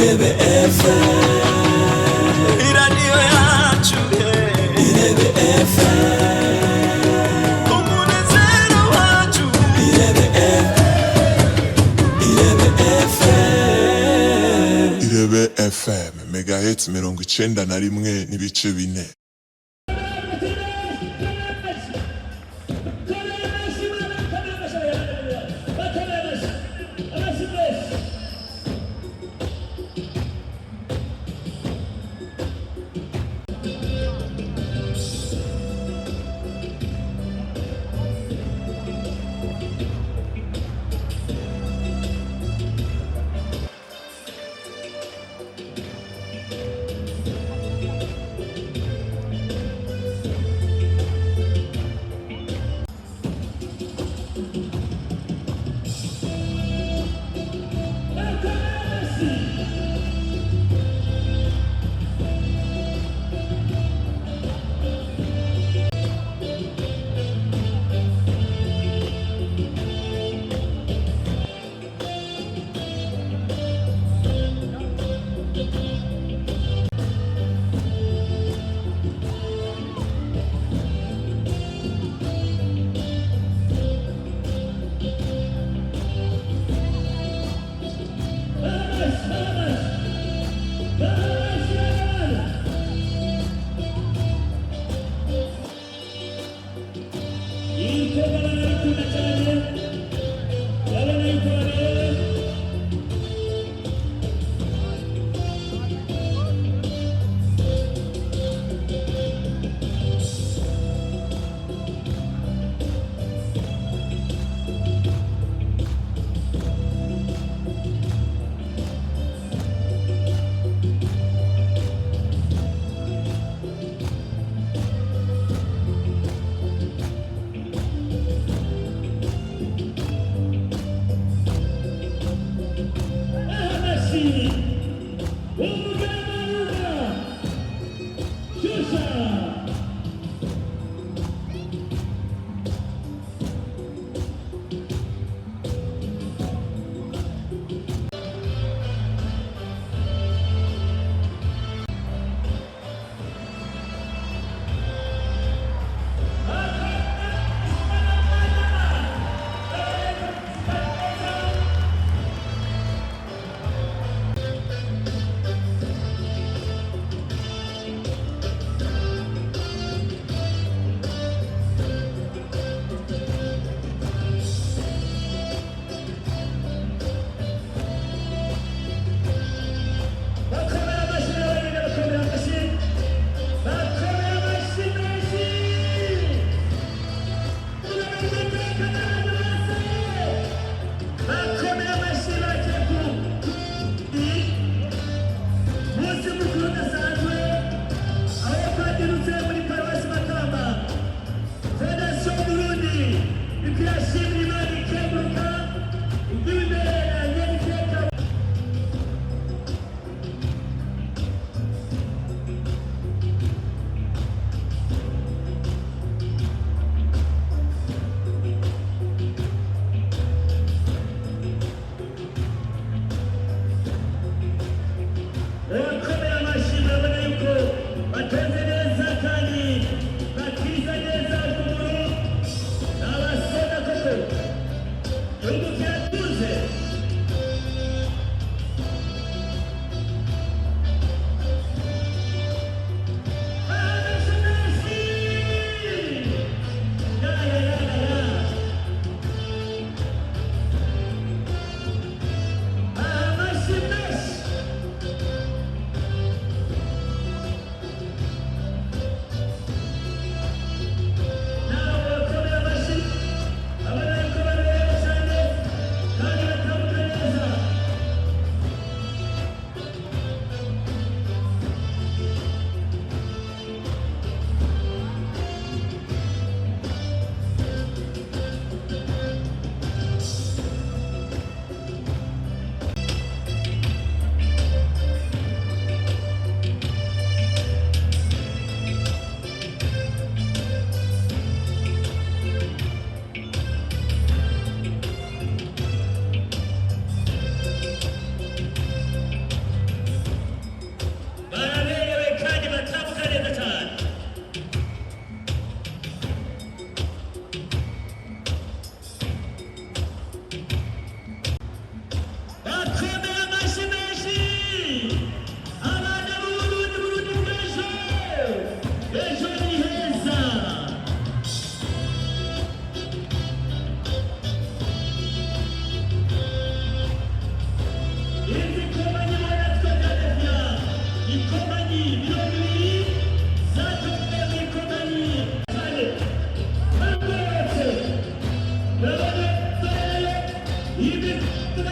Irebe FM, iradiyo yacu, Irebe FM, umunezero wacu, Irebe Irebe FM. Irebe FM, megahertz 91.4.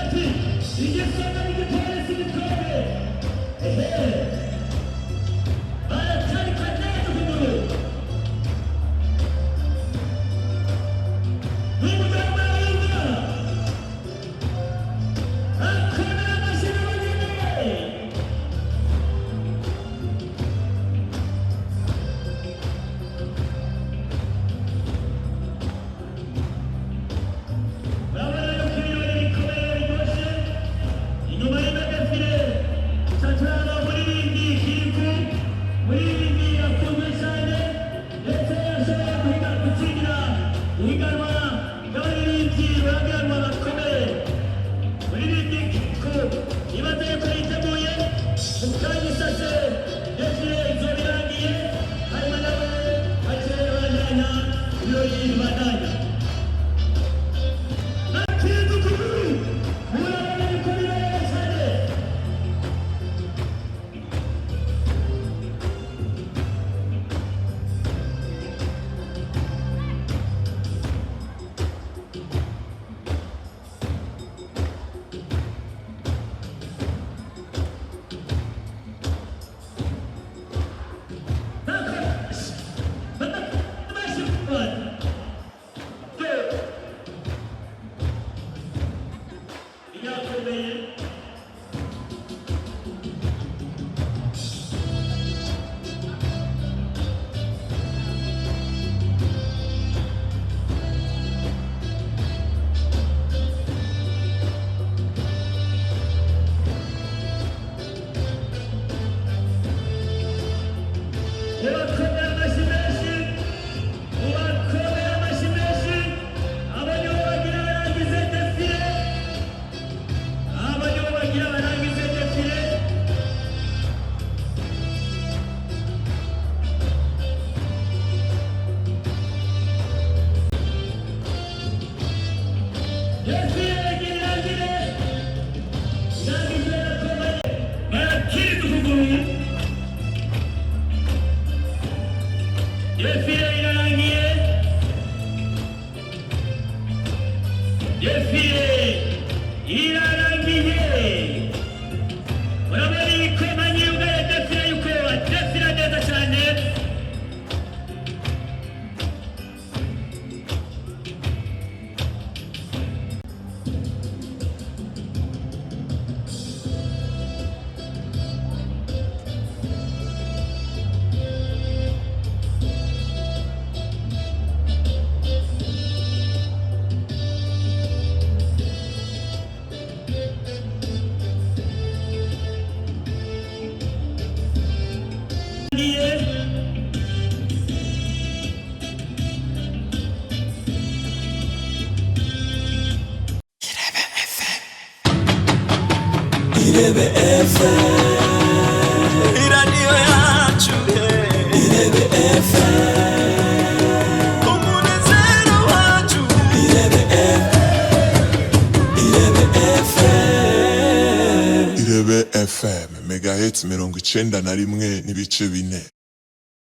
Ati igisonga n'igipolisi gikombe. Ehe, baratarika neza ukuguru n'umuganga w'inka akomera amashyi n'ubugeni. Urabona yuko ibirori bikomeye biryoshye. Inyuma y'indagazire caturaba umuririmbyi Kiriku, umuririmbyi akunzwe cyane, ndetse yashoboye guhiga gutsindira ihiganwa ry'abaririmbyi bahaganwa bakomeye. Umuririmbyi Kiriku ibaze yuko yiteguye mu kanya isase défilé izoba irangiye, hanyuma nawe ace abandanya ibirori bibandanya. Batinze ukuguru, murabona yuko birera cyane. Irakomeye. Ubakomera amashyi menshi, ubakomera amashyi menshi. Abo nibo bagira barangize défilé, abo nibo bagira barangize défilé. Défilé igira irangire, irangije irakomeye. Barakiriza ukuguru. Défilé irarangiye. Défilé irarangiye. Urabona ibikomanye ubwayo défilé yuko défila neza cyane. Irarangiye. Irebe FM, iradiyo yacu. Irebe FM, umunezero wacu. Irebe FM, Irebe FM. Irebe FM, megahits 91.4.